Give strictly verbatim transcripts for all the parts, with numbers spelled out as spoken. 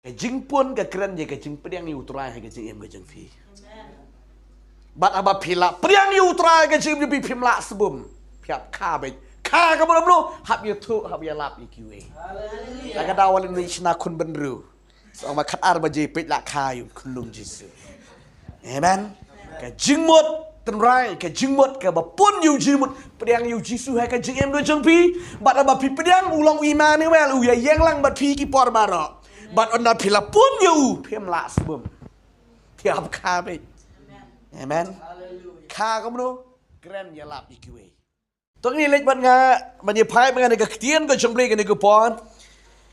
Ka jingpun ka kren ïa ka jingpdiang ïa u Trai ha ka jingim ka jong phi. Bad haba phi la pdiang ïa u Trai ha ka jingim jong phi, phim lah sbun. Phi hap kha beit. Kha ka mut kumno? Hap ïathuh, hap ïalap ïa kiwei. Haleluia. La ka daw lane shna khun bynriew. Sa ma khat ar baje peit la kha ïa u khunlung Jisu. Amen. Ka jingmut tynrai, ka jingmut kaba pun ïa u jingmut, pdiang ïa u Jisu ha ka jingim ka jong phi. Bad haba phi pdiang, u long u Immanuel, u ïa ïeng lang bad phi ki por baroh. Bad ynda phi la pun ïa u, phim lah sbun. Phi hap kha beit. Amen. Kha kumno? Kren ïalap ïa kiwei. To ngin leit bad nga ban ïa phai bad nga na ka ktien ka jong U Blei kane ka por.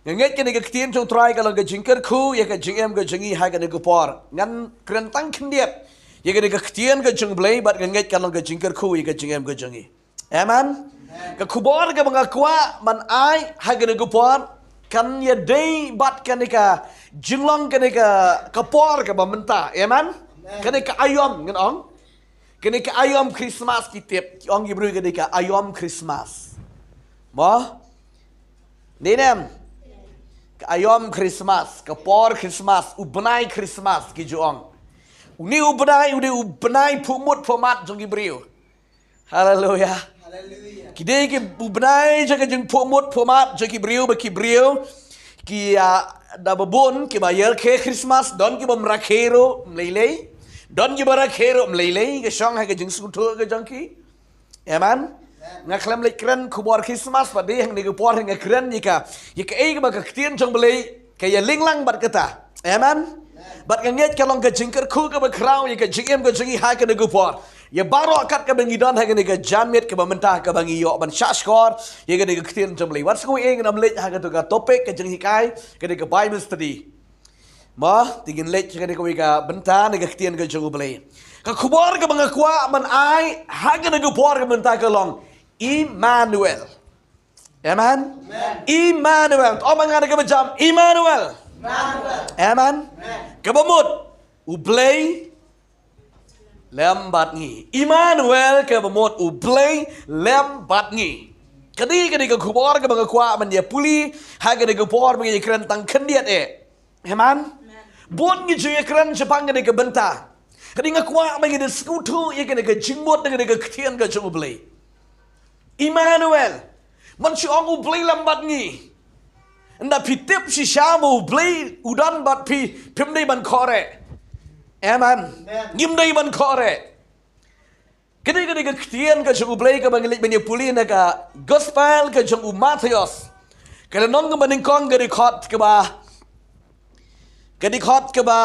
Nga ngeit kane ka ktien jong U Trai ka long ka jingkyrkhu ïa ka jingim ka jong ngi ha kane ka por. Ngan kren tang khyndiat ïa kane ka ktien ka jong U Blei bad nga ngeit ka long ka jingkyrkhu ïa ka jingim ka jong ngi. Amen. Ka khubor kaba nga kwah ban ai ha kane ka por kan ïadei bad kane ka jinglong kane ka, ka por kaba mynta. Amen. Kane ka aïom ngan ong. Kane ka aïom Christmas ki tip, ki ong ki briew kane ka aïom Christmas. Mo? Dei ne em? Ka aïom Christmas, ka por Christmas, u bnai Christmas ki ju ong. Une u bnai, une u bnai phuhmut phuhmat jong ki briew. Haleluia. Haleluia. Ki dei ki u bnai jong ka jingphuhmut phuhmat jong ki briew, ba ki briew ki, ah, da ba bun kiba ïa rakhe Christmas, don kiba ym rakhe ruh ym lei lei. Don kiba rakhe ruh ym lei lei, ka shong ha ka jingsngewthuh ka jong ki. Amen. Nga khlem leit kren khubor Christmas, bad dei hangne ka por nga kren ïa ka, ïa kaei kaba ka ktien jong U Blei ka ïa lehlang bad kata. Amen. Bad nga ngeit ka long ka jingkyrkhu kaba khraw ïa ka jingim ka jong ngi ha kane ka por. Ïa baroh kat kaba ngi don ha kane ka janmiet kaba mynta kaba ngi ïoh ban shahshkor ïa kane ka ktien jong U Blei. Wat sngew ïeit, ngin ym leit ha kato ka topic ka jinghikai, kane ka Bible study. Mo, te ngin leit ha kane kawei ka bynta na ka ktien ka jong U Blei. Ka khubor kaba nga kwah ban ai ha kane ka por ka bynta ka long Immanuel. Amen. Amen. Immanuel. To ong ma nga da kaba jam, Immanuel. Immanuel. Amen. Amen. Kaba mut, U Blei lem bad ngi. Immanuel kaba mut U Blei lem bad ngi. Kane, kane ka khubor kaba nga kwah ban ïa pule ha kane ka por, ban ïa kren tang khyndiat eh. Amen. Amen. Bun ngi ju ïa kren shaphang kane ka bynta. Kane nga kwah ba ngi da sngewthuh ïa kane ka jingmut, kane ka ktien ka jong U Blei. Immanuel. Mynshuwa ong U Blei lem bad ngi. Ynda phi tip shisha ba U Blei u don bad phi, phim dei ban khohreh. Amen. Amen. Ngim dei ban khohreh. Kane, kane ka ktien ka jong U Blei kaba ngi leit ban ïa pule na ka gospel ka jong u Mathaios. Ka lynnong kaba nyngkong, ka dkhot kaba, ka dkhot kaba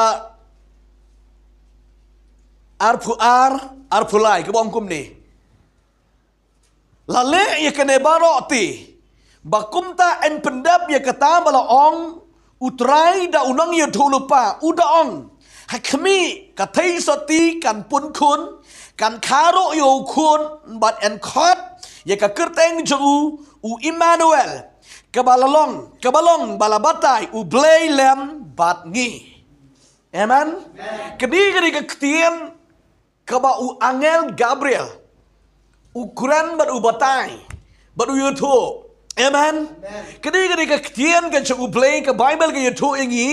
arphew ar, arphew lai, kaba ong kumne. La leh ïa kane baroh te, ba kumta yn pyndep ïa kata ba la ong U Trai da u nongïathuhlypa, u da ong: Ha khmih, ka theisotti kan pun khun, kan kha ruh ïa u khun, bad yn khot ïa ka kyrteng jong u, u Immanuel, kaba la long, kaba long ba la batai, U Blei lem bad ngi. Amen. Amen. Kane, kane ka ktien kaba u angel Gabriel u kren bad u batai bad u ïathuh. Amen. Amen. Kane, kane ka ktien ka jong U Blei, ka Bible ka ïathuh ïa ngi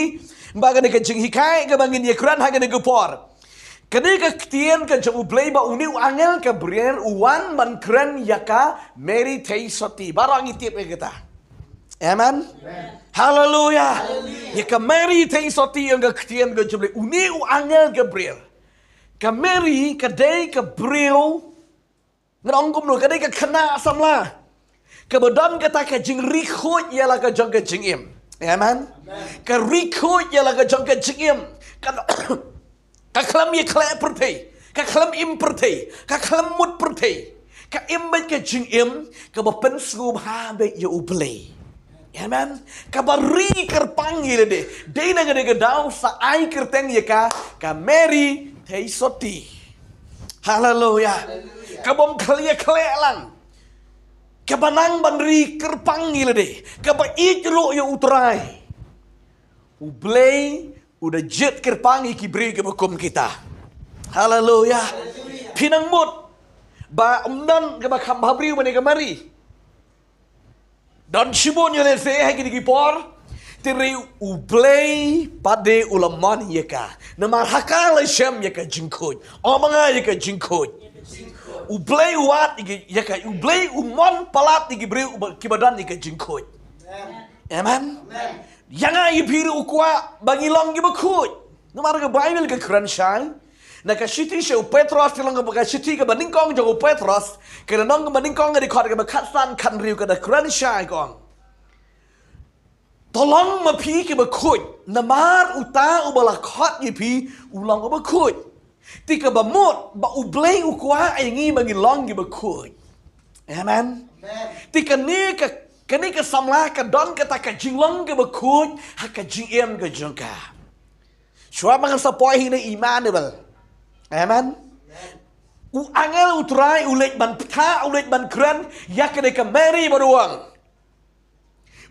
ba kane ka jinghikai kaba ngin ïa kren ha kane ka por, kane ka ktien ka jong U Blei, ba une u angel Gabriel u wan ban kren ïa ka Mary theisotti. Baroh ngi tip ïa kata. Amen. Amen. Haleluia. Haleluia. Ïa ka Mary theisotti, ïa ka ktien ka jong U Blei, une u angel Gabriel. Ka Mary ka dei ka briew, ngan ong kumno, ka dei ka khynnah samla kaba don kata ka jingri khuid ïa la ka jong ka jingim. Amen. Amen. Ka ri khuid ïa la ka jong ka jingim. Ka, ka khlem ïakhleh pyrthei, ka khlem im pyrthei, ka khlem mut pyrthei. Ka im beit ka jingim kaba pynsngewbha beit ïa U Blei. Amen. Kaba ri kyrpang ïa lade. Dei na kane ka daw sa ai kyrteng ïa ka, ka Mary theisotti. Haleluia. Haleluia. Kaba ym khleh khleh lang. Kaba nang ban ri kyrpang ïa lade. Kaba ïeit ruh ïa U Trai. U Blei u da jied kyrpang ïa ki briew kiba kum kita. Haleluia. Haleluia. Phi nang mut ba ym don kaba kham bhabriew ban ïa ka Mary. Don shibun ïa lehse ha kine ki por, Te re U Blei pat de u la mon ïa ka. Namar ha ka la shem ïa ka jingkhuid. Ong ma nga ïa ka jingkhuid. U Blei u wad ïa ka, ïa ka, U Blei u mon palat ïa ki briew uba, kiba don ïa ka jingkhuid. Amen. Ïa nga ïa phi ruh u kwah ba ngi long kiba khuid. Namar ka Baibl ka kren shai na ka shithi sha u Petros, ka long kaba ka shithi kaba nyngkong jong u Petros, ka lynnong kaba nyngkong, ka dkhot kaba khatsan khathynriew, ka da kren shai ka ong, to long ma phi kiba khuid, namar uta uba la khot ïa phi u long uba khuid. Te kaba mut ba U Blei u kwah ïa ngi ba ngi long kiba khuid. Amen. Te kane ka, kane ka samla ka don kata ka jinglong kiba khuid ha ka jingim ka jong ka. Shuwa ba ngan sa poi hi na Immanuel. Amen. U angel U Trai u leit ban pynthah, u leit ban kren ïa kane ka Mary bad u ong,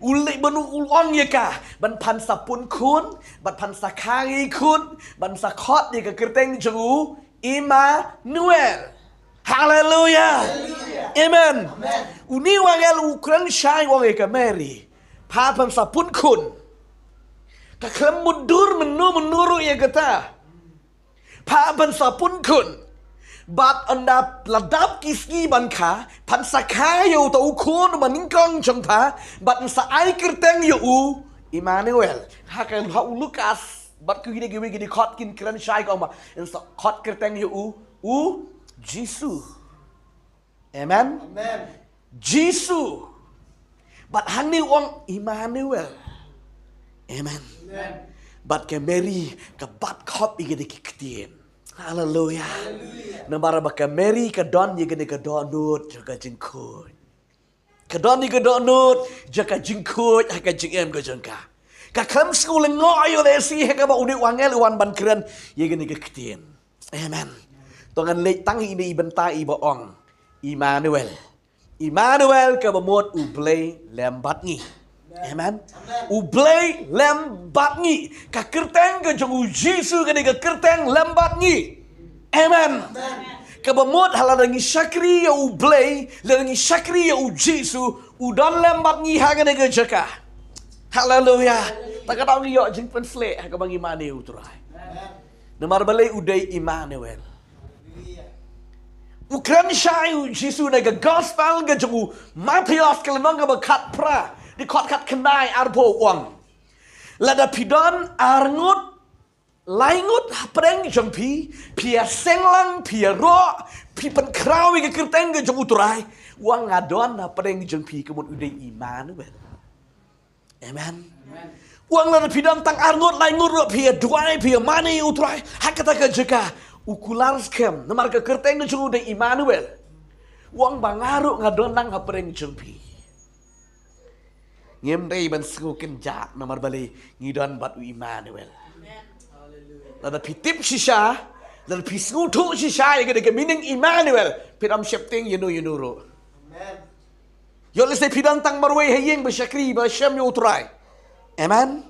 u leit ban u ong ïa ka ban pan sa pun khun, ban pan sa kha ngi khun, ban sa khot ïa ka kyrteng jong u Immanuel. Haleluya. Amen. Une u angel u kren shai u ong ïa ka Mary, pha pan sa pun khun. Ka khlem mutdur mynno mynno ruh ïa kata. Pha pan sa pun khun. Bad ynda la dap ki sngi ban kha, pan sa kha ïa uta u khun uba nyngkong jong pha, bad yn sa ai kyrteng ïa u Immanuel. Ha ka, ha u Lukas bad kine kiwei ki dkhot kin kren shai ka ong ba yn sa khot kyrteng ïa u, u Jisu. Amen. Jisu. Bad hangne u ong Immanuel. Amen. Bad ka Mary ka bat khop ïa kine ki ktien. Haleluya. Namar ba ka Mary ka don ïa kane ka dohnud jong ka jingkhuid. Ka don ïa ka dohnud jong ka jingkhuid ha ka jingim ka jong ka. Ka khlem sngew lyngngoh ïa u lehse ha kaba une u angel u wan ban kren ïa kane ka ktien. Amen. To ngan leit tang ine i bynta iba ong Immanuel. Immanuel kaba mut U Blei lem bad ngi. Amen. U Blei lem bad ngi. Ka kyrteng ka jong u Jisu kane ka kyrteng lem bad ngi. Amen. Kaba mut ha lada ngi shakri ïa U Blei, lada ngi shakri ïa u Jisu, u don lem bad ngi ha kane ka jaka. Haleluya. Ta ka daw ngi ïoh jingpynsleh ha kaba ngi mane U Trai. Namar balei u dei Immanuel. U kren shai u Jisu na ka gospel ka jong u Mathaios ka lynnong kaba khatphra, dkhot khatkhyndai arphew u ong, lada phi don arngut laingut hapdeng jong phi, phi ïaseng lang, phi ïaroh, phi pynkhraw ïa ka kyrteng ka jong U Trai, u ong nga don hapdeng jong phi, ka mut u dei Immanuel. Amen. U ong lada phi don tang arngut laingut ruh phi ïaduwai, phi ïamane ïa U Trai ha kata ka jaka, u kular skhem namar ka kyrteng ka jong u dei Immanuel. U ong ba nga ruh nga don lang hapdeng jong phi. Ngim dei ban sngew kynjah namar balei, ngi don bad u Immanuel. Lada phi tip shisha, lada phi sngewthuh shisha ïa ka, ka meaning Immanuel, phin ym sheptieng ïano ïano ruh. Ïoh lehse phi don tang marwei ha ïing ba shakri ba shem ïa U Trai. Amen.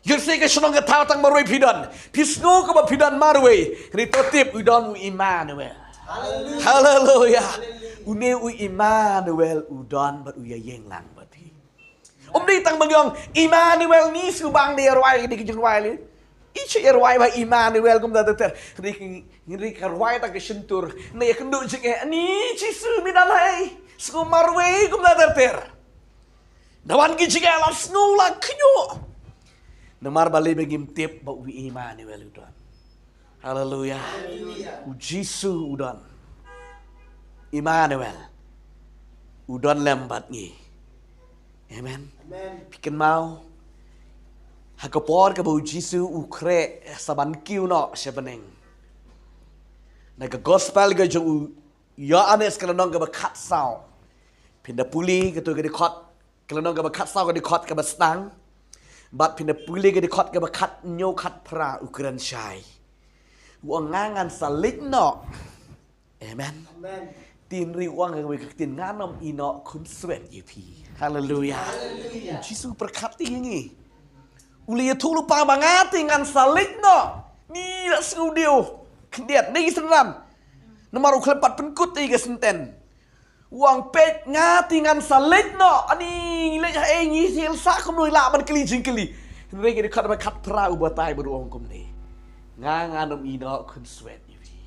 Ïoh lehse ka shnong ka thaw tang marwei phi don, phi sngew kaba phi don marwei, hynrei to tip u don u Immanuel. Haleluya. Une u Immanuel u don bad u ïaïeng lang bad phi. Um dei tang ba ngi ong Immanuel, ngi sngewbang da ïa rwai, da ki jingrwai lei. I shu ïa rwai ba Immanuel kumta ter ter. Hynrei ka rwai tang ka shyntur. Na ïa kynduh jingeh, ani Jisu me don hi. Sngew marwei kumta ter ter. Da wan ki jingeh la sngew la khñiuh. Namar balei? Ba ngim tip ba u Immanuel u don. Haleluya. U Jisu u don. Immanuel. U don lem bad ngi. Amen. Phi kynmaw, ha ka por kaba u Jisu u khreh sa ban kiew noh sha bneng, na ka gospel ka jong u Ïoannis ka lynnong kaba khatsaw, phin da pule kato ka dkhot, ka lynnong kaba khatsaw ka dkhot kaba sdang, bad phin da pule ka dkhot kaba khathynñiew khatphra, u kren shai, u ong nga ngan sa leit noh. Amen. Te hynrei u ong ha kawei ka ktien, ngan ym ïehnoh khunswet ïa phi. Haleluya. U Jisu u pyrkhat te ïa ngi. U la ïathuh lypa ba nga te ngan sa leit noh. Ngi la sngewdiaw khyndiat, ne ki synran. Namar u khlem pat pynkut ïa ka senten. U ong peit nga te ngan sa leit noh. Ani leit ha ei ngi hil sa kumno i lah ban kylli jingkylli. Hynrei ki dkhot ba khatphra u batai bad u ong kumne. Nga ngan ym ïehnoh khunswet ïa phi.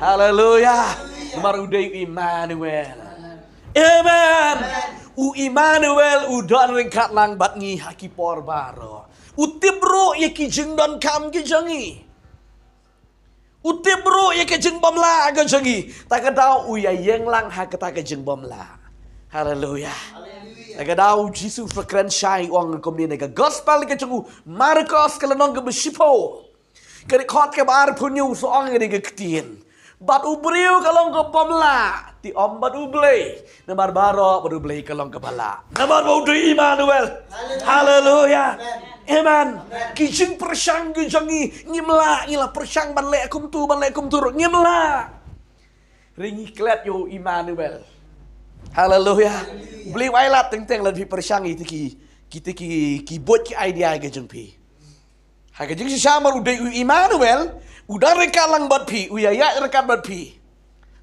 Haleluya. Namar u dei u Immanuel. Amen. U Immanuel u don ryngkat lang bad ngi ha ki por baroh. U tip ruh ïa ki jingdonkam ki jong ngi. U tip ruh ïa ka jingbymlah ka jong ngi. Ta ka daw u ïa ïeng lang ha kata ka jingbymlah. Haleluya. Ta ka daw u Jisu u kren shai u ong kumne na ka gospel ka jong u Markos ka lynnong kaba shiphew, ka dkhot kaba arphew hynñiew, u sa ong kane ka ktien. Bad u briew ka long kaba bymlah, te ym bad U Blei. Namar baroh bad U Blei ka long kaba lah. Namar ba u dei Immanuel. Haleluya. Amen. Ki jingpyrshang ki jong ngi, ngim lah, ngi la pyrshang ban leh kumtu, ban leh kumtu ruh, ngim lah. Hynrei ngi klet ïa u Immanuel. Haleluya. U Blei u ailad teng teng lada phi pyrshang ïa kita ki, kita ki, ki buit ki idea ki jong phi. Ha ka jingshisha namar u dei u Immanuel, u don ryngkat lang bad phi, u ïa ïaid ryngkat bad phi.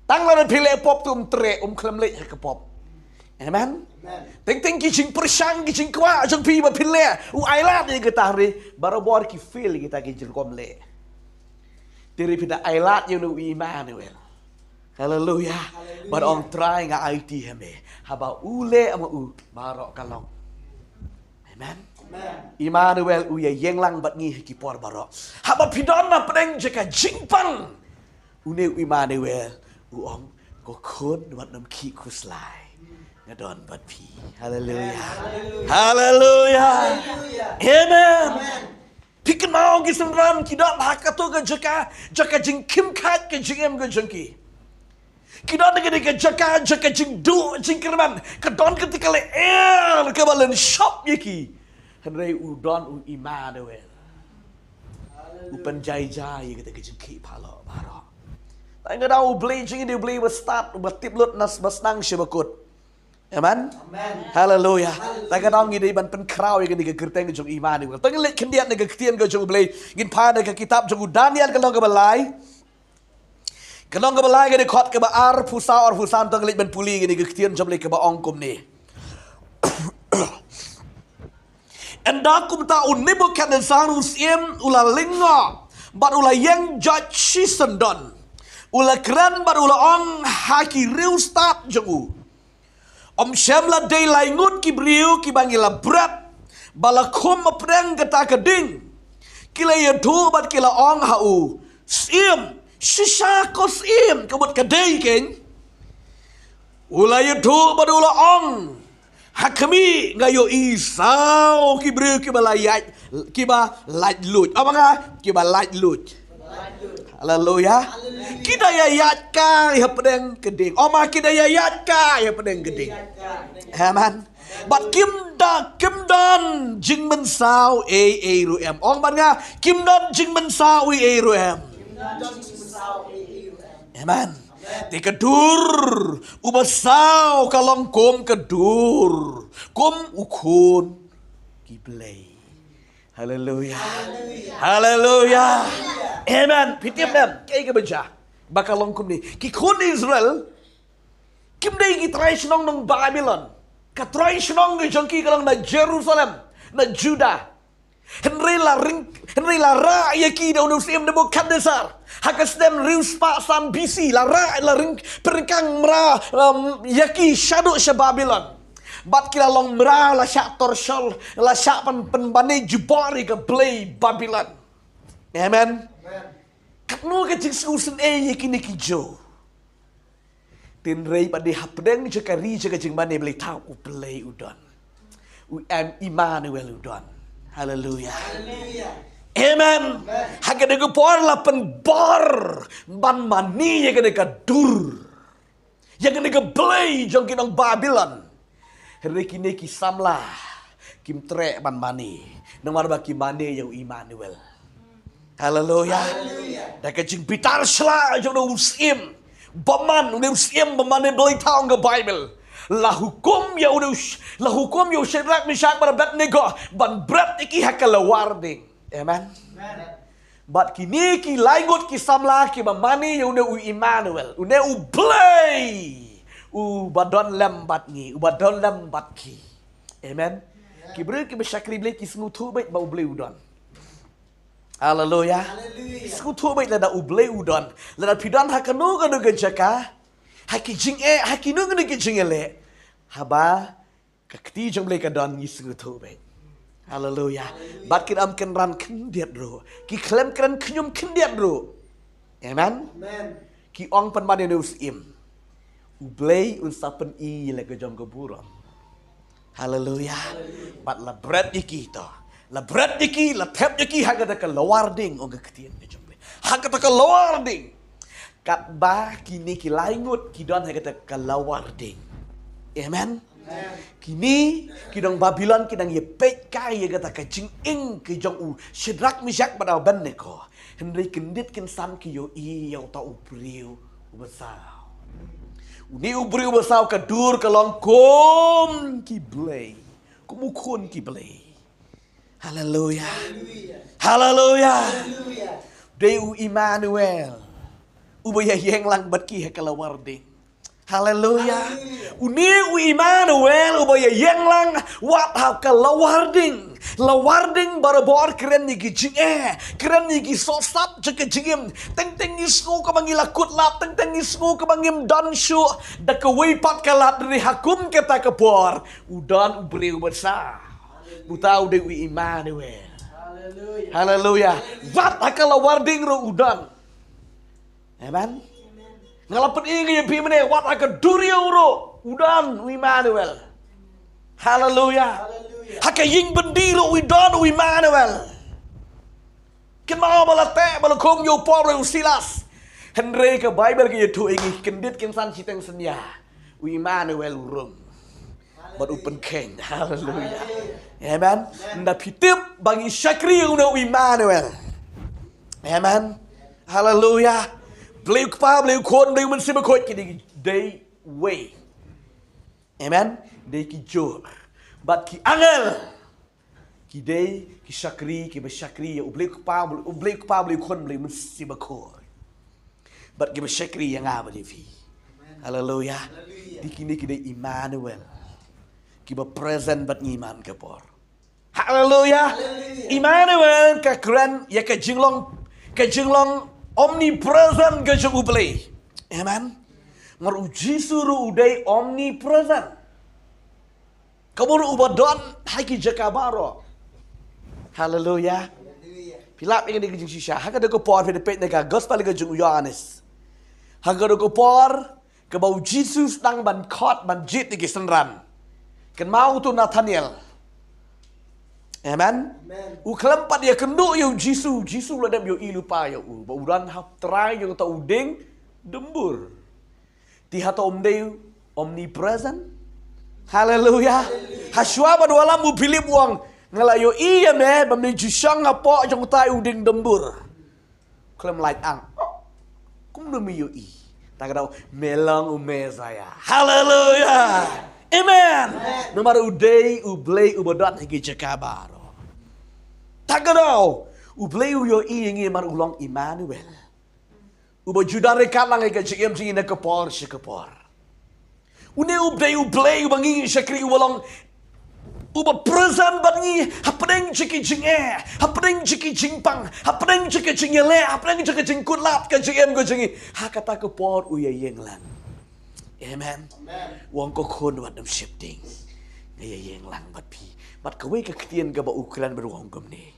Tang lada phi leh pop te um treh, um khlem leit ha ka pop. Amen. Teng teng ki jingpyrshang, ki jingkwah jong phi ba phin leh, u ailad ïa kata, hynrei barabor ki fail kita ki jingkwah leh. Te hynrei phi da ailad ïa u Immanuel. Haleluya. Bad ong Trai nga aiti ha me. Haba u leh ma u baroh ka long. Amen. Immanuel u ïa ïeng lang bad ngi ha ki por baroh. Haba phi don na pdeng jaka jingpang, une u Immanuel u ong, ko khun, wat nym khih khuslai. Nga don bad phi. Haleluya. Haleluya. Amen. Phi kynmaw ki synran ki don ha kato ka jaka, jaka jingkhim khait ka jingim ka jong ki. Ki don ha kane ka jaka, jaka jingduh jingkyrmen, ka don kata ka lyer kaba lynshop ïa ki. Hynrei u don u Immanuel. U pynjai jai ïa kata ka jingkhih phalok baroh. Tang ka daw u Blei jong ngi u dei u Blei ba stad, uba tip lut, na ba sdang sha ba kut. Amen. Haleluya. Tang ka daw ngi dei ban pynkhraw ïa kane ka kyrteng jong u Immanuel. Tang ngi leit khyndiat na ka ktien ka jong u Blei, ngin phai na ka kitab jong u Daniel ka lynnong kaba lai. Ka lynnong kaba lai ka dkhot kaba arphew saw, arphew san, to ngin leit ban pule ïa kane ka ktien jong u Blei kaba ong kumne. Ynda kumta u Nebukhadnessar u syiem u la lyngngoh bad u la ïeng joit shisyndon. U la kren bad u la ong ha ki riewstad jong u. Ym shym la dei lai ngut ki briew kiba ngi la bret ba la khum hapdeng kata ka ding. Ki la ïathuh bad ki la ong ha u, Syiem, shisha ko syiem, ka mut ka dei keiñ. U la ïathuh bad u la ong, ha khmih nga ïohi saw ki briew kiba la ïaid, kiba laitluid. Aba nga, kiba laitluid. Haleluya. Ki da ïa ïaid kai hapdeng ka ding. Aba nga, ki da ïa ïaid kai hapdeng ka ding. Amen. Bad kim da, kim don jingmynsaw ei ei ruh em. Ong bad nga, kim don jingmynsaw ei ei ruh em. Amen. Te ka dur uba saw ka long kum ka dur, kum u khun ki blei. Haleluya. Haleluya. Amen. Phi tip em, kaei kaba jia? Ba ka long kumne. Ki khun Israel kim dei ki trai shnong nong Babilon. Ka trai shnong ka jong ki ka long na Jerusalem, na Judah. Hynrei la ring, hynrei la rah ïa ki da une u syiem Nebukhadnessar. Ha ka snem hynriew spah san B C la rah, la ring pyrkhat mra, um, ïa ki shaduh sha Babilon. Bad ki la long mra, la shah torture, la shah pyn, pynbane jubor ïa ka blei Babilon. Amen. Katno ka jingsngewsynei ïa kine ki Jiw. Hynrei pat dei hapdeng jong ka ri jong ka jingmane blei thaw u Blei u don. U em, Immanuel u don. Haleluya. Amen. Ha kane ka por la pynbor ban mane ïa kane ka dur, ïa kane ka blei jong ki nong Babilon. Hynrei kine ki samla kim treh ban mane, namar ba ki mane ïa u Immanuel. Haleluya. Da ka jingbitar shla jong une u syiem bymman, une u syiem bymman, une u blei thaw, ka Baibl la hukum ïa une u, la hukum ïa u Shadrak, Meshak bad Abednego ban bret ïa ki ha ka lawar ding. Amen. Bad kine ki lai ngut ki samla kiba mane ïa une u Immanuel, une u Blei Uba don lem bad ngi, uba don lem bad ki. Amen. Ki briew kiba shakri Blei ki sngewthuh beit ba U Blei u don. Haleluya. Haleluya. Sngewthuh beit lada U Blei u don. Lada phi don ha kano kano ka jaka, ha ki jingeh, ha kino kino ki jingeh leh, haba ka kti jong Blei ka don, ngi sngewthuh beit. Haleluya. Bad kin ym kynran khyndiat ruh, ki khlem kren khñium khyndiat ruh. Amen. Amen. Ki ong pynban ïa une u syiem, U Blei un sa pyni ïa la ka jong ka burom. Haleluya. Bad la bret ïa ki to, la bret ïa ki, la thep ïa ki ha kata ka lawar ding, ong ka ktien ka jong Blei, ha kata ka lawar ding. Katba kine ki lai ngut ki don ha kata ka lawar ding. Amen. Kine ki nong Babilon ki dang ïa peit kai ïa kata ka jingim ka jong u Shadrak, Meshak bad Abednego. Hynrei kyndit kynsan ki ïohi ïa uta u briew uba saw. Une u briew uba saw ka dur ka long kum ki blei, kum u khun ki blei. Haleluya. Haleluya. Dei u Immanuel uba ïa ïeng lang bad ki ha ka lawar ding. Haleluya. Une u Immanuel uba ïa ïeng lang wat ha ka lawar ding. Lawar ding barabor kren ïa ki jingeh, kren ïa ki sohsat jong ka jingim. Teng teng ngi sngew kaba ngi la kut lap, teng teng ngi sngew kaba ngim don shuh. Da kawei pat ka lad, hynrei ha kum kata ka por u don u briew uba saw. Uta u dei u Immanuel. Haleluya. Wat ha ka lawar ding ruh u don. Amen. Nga la pyni ïa phi mynne, wat ha ka duriaw ruh u don u Immanuel. Haleluya. Ha ka ïing byndi ruh u don u Immanuel. Kynmaw ba la teh, ba la khum ïa u Paul bad u Silas. Hynrei ka Baibl ka ïathuh ïa ngi, kyndit kynsan shiteng synñia, u Immanuel u rung bad u pynkheiñ. Haleluya. Amen. Ynda phi tip ba ngi shakri ïa une u Immanuel. Amen. Haleluya. Blei u Kpa, Blei u Khun, Blei u Mynsiem Bakhuid, ki dei, dei wei. Amen. Dei ki juh. Bad ki angel ki dei ki shakri, kiba shakri ïa u Blei u Kpa, u Blei u Kpa, Blei u Khun, Blei u Mynsiem Bakhuid. Bad kiba shakri ïa nga bad ïa phi. Haleluya. Dei kine ki dei Immanuel, kiba present bad ngi man ka por. Haleluya. Immanuel ka kren ïa ka jinglong, ka jinglong omnipresent ka jong u Blei. Amen. Namar u Jisu ruh u dei omnipresent. Ka bun uba don ha ki jaka baroh. Haleluya. Phi lap ïa kane ka jingshisha. Ha kata ka por, phi da peit na ka gospel ka jong u Ïohannes. Ha kata ka por kaba u Jisu sdang ban khot, ban jied ïa ki synran. Kynmaw uto u Nathanael. Amen. U khlem pat ïakynduh ïa u Jisu, u Jisu u la dep ïohi lypa ïa u ba u don ha trai jong uta u dieng dumbur. Te hato um dei omnipresent? Haleluya. Hashwa ban wallam u Philip u ong, nga la ïohi ïa me ba me ju shong hapoh jong utai u dieng dumbur. Khlem lait ang. Kumno me ïohi? Ta ka daw, me long u Messiah. Haleluya. Amen. Namar u dei u Blei uba don ha ki jaka baroh. Ta ka daw, u Blei u ïohi ïa ngi namar u long Immanuel. Uba ju don ryngkat lang ïa ka jingim jong ngi na ka por sha ka por. Une u dei u Blei uba ngi shakri, uba long, uba present bad ngi hapdeng jong ki jingeh, hapdeng jong ki jingpang, hapdeng jong ki jingïaleh, hapdeng jong ki jingkutlad ka jingim ka jong ngi. Ha kata ka por u ïa ïeng lang. Amen. U ong, ko khun, wat nym sheptieng. Nga ïa ïeng lang bad phi. Bad kawei ka ktien kaba u kren bad u ong kumne.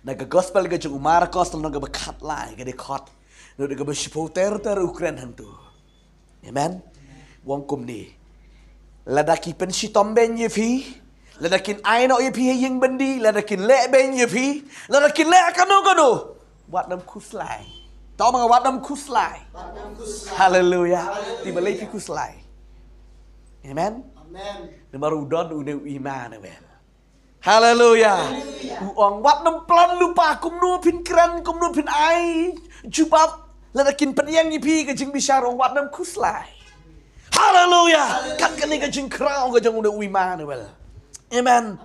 Na ka gospel ka jong u Markos, lynnong kaba khatlai, ka dei khot. Naduh kaba shiphew ter ter u kren hangto. Amen. U ong kumne. Lada ki pynshitom beiñ ïa phi, lada kin ai noh ïa phi ha ïing byndi, lada kin leh beiñ ïa phi, lada kin leh kano kano, wat nym khuslai. To ma nga, wat nym khuslai. Haleluya. Te balei phi khuslai? Amen. Namar u don une u Immanuel. Haleluya. U ong, wat nym plan lypa kumno phin kren, kumno phin ai jubab. Lada kin pynïeng ïa phi ka jingbishar, u ong, wat nym khuslai. Haleluya. Kat kane ka jingkhraw ka jong une u Immanuel. Amen.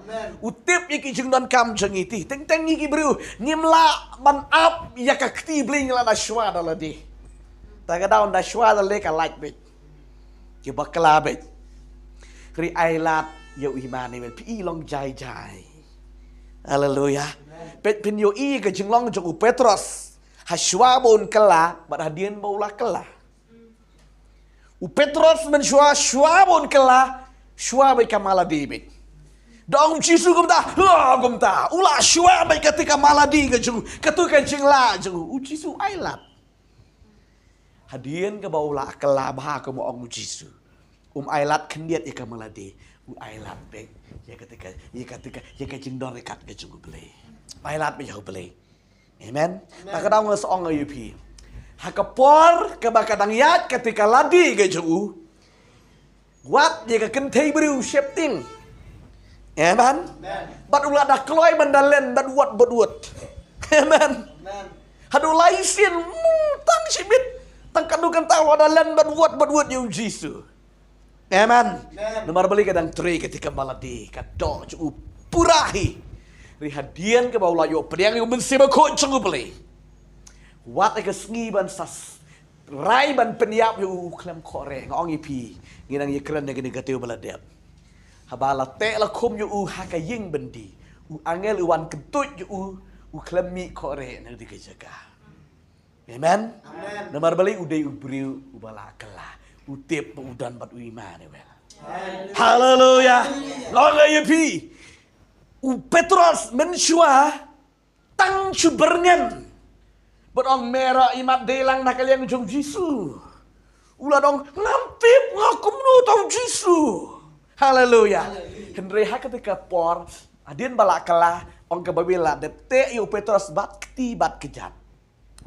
U tip ïa ki jingdonkam jong ngi. Te teng teng ngi ki briew ngim lah ban ap ïa ka kti Blei, ngi lah da shwa da lade. Ta ka daw, da shwa da lade ka lait beit. Ki bakla beit. Ri ai lad ïa u Immanuel, phi i long jai jai. Haleluya. Beit phin ïohi ka jinglong jong u Petros. Ha shuwa ba un kylla, bad hadien ba u la kylla. U Petros mynshuwa, shuwa ba un kylla, shuwa beit ka mala die beit. Da ong u Jisu kumta, ha kumta. U la shuwa beit kata ka mala die ka jong u, kata ka jinglah jong u. U Jisu ai lad. Hadien kaba u la kylla bha kumba ong u Jisu. Um ai lad khyndiat ïa ka mala die. U ai lad beit ïa kata ka, ïa kata ka, ïa ka jingdon ryngkat ka jong u Blei. Ai lad beit ïa u Blei. Amen. Ta ka dang nga sa ong ïa phi. Ha ka por kaba ka dang ïaid kata ka lade ka jong u. Wat ïa ka kynthei briew sheptieng. Amen. Bad u la da kloi ban da len bad wad bad wad. Amen. Haduh lai sien, mm, tang shibit. Tang katno kynta u la da len bad wad bad wad ïa u Jisu. Amen. Namar balei ka dang trei kata ka mala die, ka doh jong u pura hi. Ri hadien kaba u la ïoh pdiang ïa u Mynsiem Bakhuid jong u Blei. Wat ïa ka sngi ban sa rai ban pynïap ïa u, u khlem khohreh. Nga ong ïa phi, ngi nang ïakren ïa kane ka taïew ba la dep. Haba la teh la khum ïa u ha ka ïing byndi. U angel u wan kyntuid ïa u, u khlem mih khohreh na kata ka jaka. Amen. Namar balei? U dei u briew uba la kylla. U tip ba u don bad u Immanuel. Haleluya. Nga ong ïa phi. U Petros mynshuwa tang shu byrngem. Bad ong, me ruh imat dei lang na ka liang jong u Jisu. U la ong, ngam tip nga kumno uta u Jisu. Haleluya. Hynrei ha kata ka por, hadien ba la kylla, ong ka Baibl la dep teh ïa u Petros bad kti bad kjat.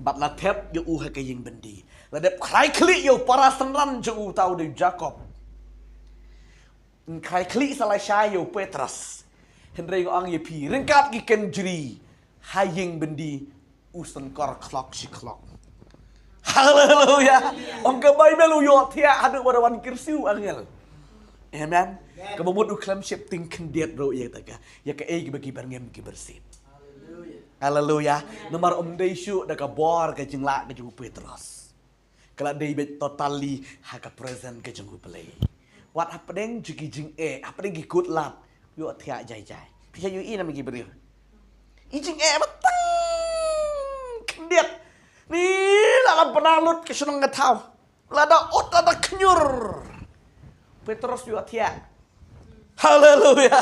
Bad la thep ïa u ha ka ïing byndi. La dep khlai khlieh ïa u para synran jong u, uta u dei u Jakob. Yn khlai khlieh sa lashai ïa u Petros. Hynrei nga ong ïa phi, ryngkat ki kynjri ha ïing byndi, u synkor khlok shi khlok. Haleluya. Ong ka Baibl u ïohthiah haduh ba da wan kyrsiew angel. Amen. Kaba mut u khlem sheptieng khyndiat ruh ïa kata ka, ïa kaei kaba ki byrngem ki byrsit. Haleluya. Namar ym dei shuh da ka bor ka jinglah ka jong u Petros. Ka la dei beit totally ha ka presence ka jong u Blei. Wat hapdeng jong ki jingeh, hapdeng ki kut lad, ïohthiah jai jai. Phi sa ïohi ne em ki briew? I jingeh ba tang khyndiat. Ni la la bna lut ka shnong ka thaw. Lada ut, lada khñiur. Petros ïohthiah. Haleluya.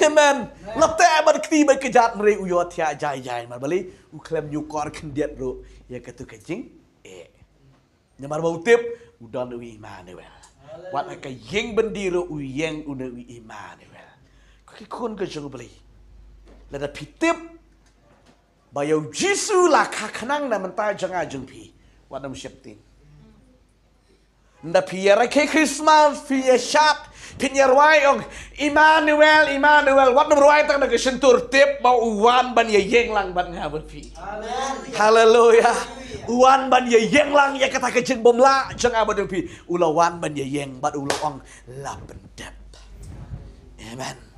Amen. La teh bad kti bad kjat, hynrei u ïohthiah jai jai. Namar balei? U khlem ñiewkor khyndiat ruh ïa katu ka jingeh. Namar ba u tip u don u Immanuel. Wat ha ka ïing byndi ruh u ïeng une u Immanuel. Ko ki khun ka jong u Blei, lada phi tip ba ïa u Jisu la kha khnang na bynta jong nga jong phi, wat nym sheptieng. Ynda phi ïa rakhe Christmas, phi ïa shad, phin ïa rwai ong, Immanuel, Immanuel, wat nym rwai tang na ka shyntur, tip ba u wan ban ïa ïeng lang bad nga bad phi. Haleluya. U wan ban ïa ïeng lang ïa kata ka jingbymlah jong nga bad jong phi. U la wan ban ïa ïeng bad u la ong, la pyndep. Amen.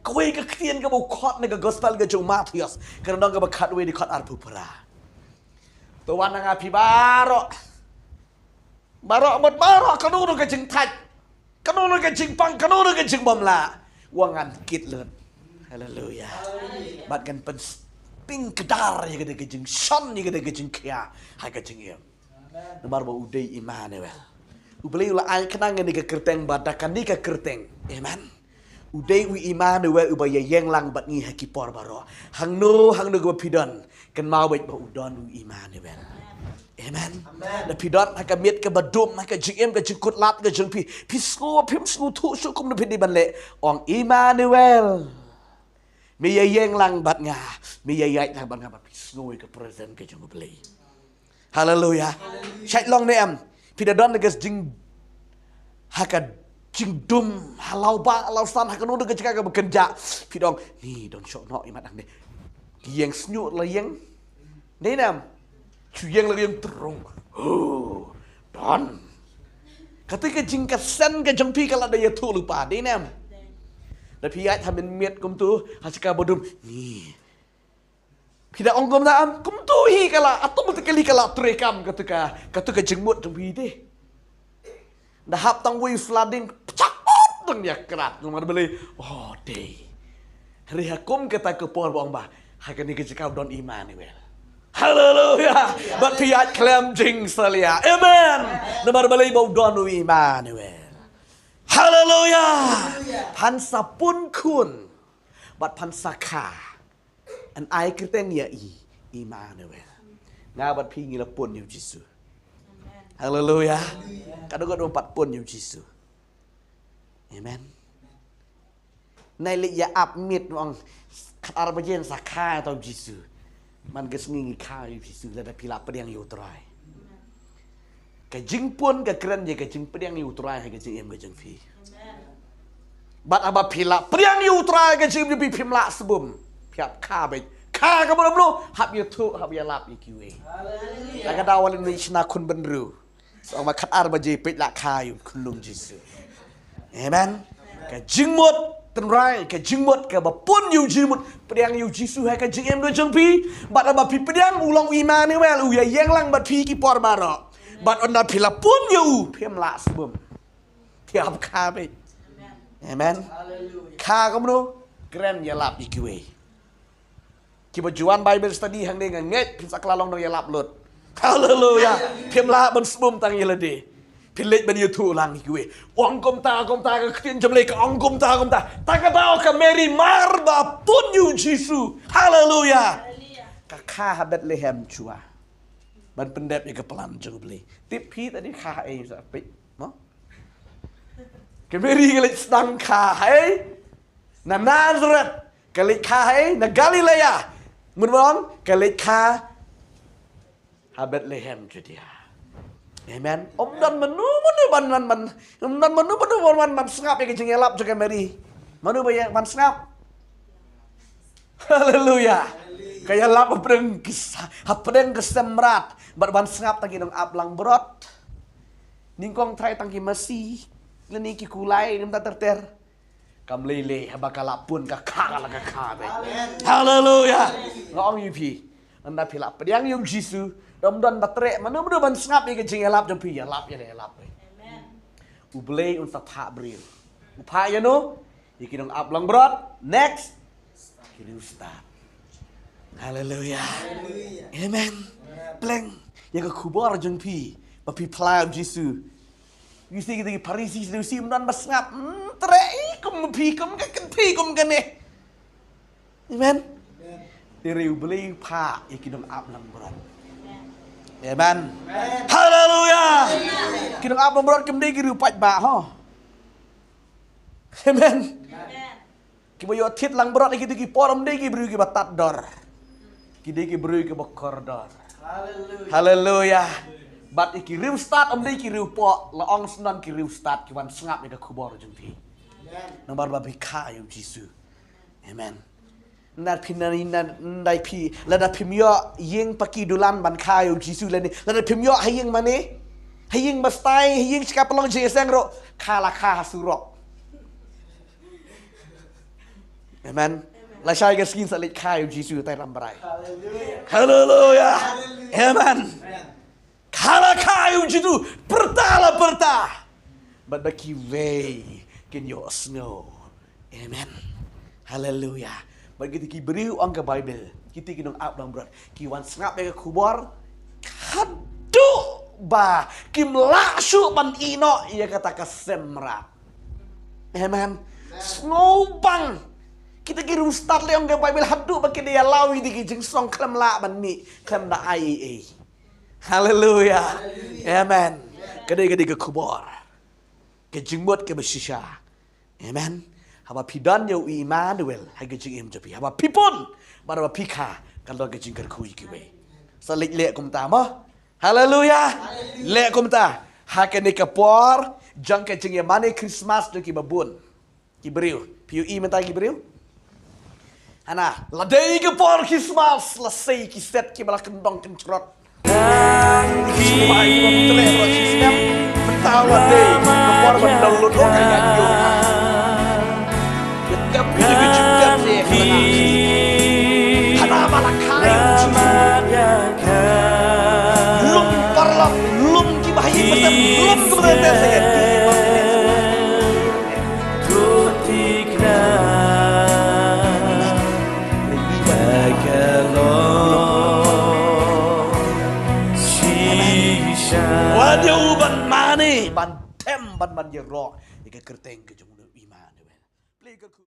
Kawei ka ktien kaba u khot na ka gospel ka jong u Mathaios, ka lynnong kaba khatwei, dkhot arphew phra. To wan na nga phi baroh. Baroh, mut baroh, kano kano ka jingthait, kano kano ka jingpang, kano kano ka jingbymlah, u ong ngan kit lut. Haleluya. Bad ngan pynpynkdar ïa kata ka jingshon, ïa kata ka jingkhia ha ka jingim. Namar ba u dei Immanuel. U Blei u la ai khnang ïa kane ka kyrteng, ba da kane ka kyrteng, amen, u dei u Immanuel uba ïa ïeng lang bad ngi ha ki por baroh. Hangno hangno kaba phi don, kynmaw beit ba u don u Immanuel. Amen. Lada phi don ha ka miet kaba dum, ha ka jingim, ka jingkut lad ka jong phi, phi sngew phim sngewthuh shuh kumno phi dei ban leh, ong, Immanuel, me ïa ïeng lang bad nga, me ïa ïaid lang bad nga, bad phi sngew ïa ka presence ka jong u Blei. Haleluya. Shait long ne em? Phi da don ha ka jing, ha ka jingdum, ha lawbah lawsan, ha kano kano ka jaka kaba kynjah, phi da ong, ni don shoh noh imat hangne. Ki ïeng shñiuh la ïeng. Dei ne em? Shu ïeng la ïeng, trung. Huh. Don. Kata ka jingkyrsen ka jong phi ka la da ïathuh lypa, dei ne em? Da phi ïaid ha mynmiet kumto, ha jaka ba dum, ni. Phi da ong kumta em? Kumto hi ka la, automatically ka la treikam katu ka, katu ka jingmut jong phi te. Da hap tang wei u sla ding, pchak ot dang ïa krat. Namar balei? Oh, dei. Hynrei ha kum kata ka por ba ong ba, ha kane ka jaka u don Immanuel. Haleluya. Bad phi ïaid khlem jingsalia. Amen. Namar balei? Ba u don u Immanuel. Haleluya. Phan sa pun khun. Bad phan sa kha. Yn ai kyrteng ïa i Immanuel. Nga bad phi ngi la pun ïa u Jisu. Haleluya. Ka dang ka dang pat pun ïa u Jisu. Amen. Nai leh ïa ap miet, ong, khatar baje yn sa kha ïa u Jisu. Man ka sngi ngi kha ïa u Jisu, lada phi la pdiang ïa u Trai. Ka jingpun ka kren ïa ka jingpdiang ïa u Trai ha ka jingim ka jong phi. Bad haba phi la pdiang ïa u Trai ha ka jingim jong phi, phim lah sbun. Phi hap kha beit. Kha ka mano mano, hap ïathuh, hap ïalap ïa kiwei. Haleluya. Ka daw lane shna khun bynriew. Sa ong ba khatar baje peit lah kha ïa u khunlung Jisu. Amen. Ka jingmut, tynrai, ka jingmut kaba pun ïa u Jisu, pdiang ïa u Jisu ha ka jingim ka jong phi. Bad haba phi pdiang, u long u Immanuel, u ïa ïeng lang bad phi ki por baroh. Bad ynda phi la pun ïa u, phim lah sbun. Phi hap kha beit. Amen. Kha ka mano, kren ïalap ïa kiwei. Kiba ju wan Bible study hangne nga ngeit phin sa kylla long nongïalap lut. Haleluya. Phim lah ban sbun tang ïa lade. Phin leit ban ïathuh lang ïa kiwei. Ong kumta, kumta ka ktien jong U Blei ka ong kumta, kumta. Ta ka daw ka Mary mar ba pun ïa u Jisu. Haleluya. Ka kha ha Bethlehem shuwa ban pyndep ïa ka plan jong U Blei. Tip phi ta dei kha haei, sa peit mo? Ka Mary ka leit sdang kha haei? Na Nazareth. Ka leit kha haei? Na Galilea. Mut ban ong ka leit kha ha Bethlehem Judea. Amen. Ym don mano mano ban, ban, ban, ym don mano mano ban, ban, ban sngap ïa ka jingïalap jong ka Mary. Mano ba ïa ban sngap? Haleluya. Ka ïalap hapdeng ki sa-, hapdeng ka sem mrad. Bad ban sngap tang ki nongap langbrot. Nyngkong trai tang ki masi. Lane ki kulai, lane ter ter. Kam lei lei, haba ka la pun ka kha, ka la ka kha beit. Haleluya. Nga ong ïa phi, ynda phi la pdiang ïa u Jisu, ym don ba treh mano mano ban sngap ïa ka jingïalap jong phi, ïalap, ïalap, ïalap. U Blei un sa phah briew. U phah ïano? Ïa ki nongap langbrot. Next, ki riewstad. Haleluya. Amen. Pleng ïa ka khubor jong phi ba phi phla ïa u Jisu. Ïa ki, kita ki Pharisi, Sadusi, ym don ba sngap. Hmm, treh, kum phi, kum ka kynthei, kum kane. Amen. Te U Blei u phah ïa ki nongap langbrot. Amen. Haleluya. Ki nongap langbrot kim dei ki riew paidbah ho. Amen. Kiba ïoh thied langbrot ha kito ki por ym dei ki briew kiba tad dor. Ki dei ki briew kiba kordor. Haleluya. Bad ïa ki riewstad ym dei ki riewpoh, la ong shen ki riewstad ki wan sngap ïa ka khubor jong phi. Namar ba phi kha ïa u Jisu. Amen. Ynda phi na, na, ynda phi, lada phim ïoh ïing paki dulan ban kha ïa u Jisu lane, lada phim ïoh ha ïing mane, ha ïing ba stai, ha ïing shika pynlong jingïaseng ruh, kha la kha ha surok. Amen. Lashai ka sngi sa leit kha ïa u Jisu tai Rambrai. Haleluya. Amen. Kha la kha ïa u Jisu, pyrta la pyrta. Bad ba kiwei kin ïohsngew. Amen. Haleluya. Bad kita ki briew, ong ka Baibl, kita ki nongap langbrot, ki wan sngap ïa ka khubor haduh ba kim lah shuh ban ïeh noh ïa kata ka sem mrad. Amen. Sngewbang. Kita ki riewstad lei, ong ka Baibl, haduh ba ki da ïa law ïa ki jingsong khlem lah ban mih, khlem da ai ei ei. Haleluya. Amen. Ka dei, ka dei ka khubor, ka jingmut kaba shisha. Amen. Haba phi don ïa u Immanuel ha ka jingim jong phi, haba phi pun bad haba phi kha, kan long ka jingkyrkhu ïa kiwei. Sa leit leh kumta mo. Haleluya. Leh kumta. Ha kane ka por jong ka jingïamane Christmas jong kiba bun. Ki briew. Phi ïohi mynta ki briew? Hana, la dei ka por Christmas, la sei ki set kiba la kyndong kyndrot. Ki bai ki bym treh ruh shi snem. Mynta la dei ka por ban download ïa ka ïa ka. Ïa ka phi ki jingtep ne ka la. Hana ba la kha ïa u Jisu. Lum paralok, lum kiba ha ïing ba sem, lum kiba treh treh seh. ban them ban ban ïaroh ïa ka kyrteng ka jong u Immanuel. Plie kyrkhu.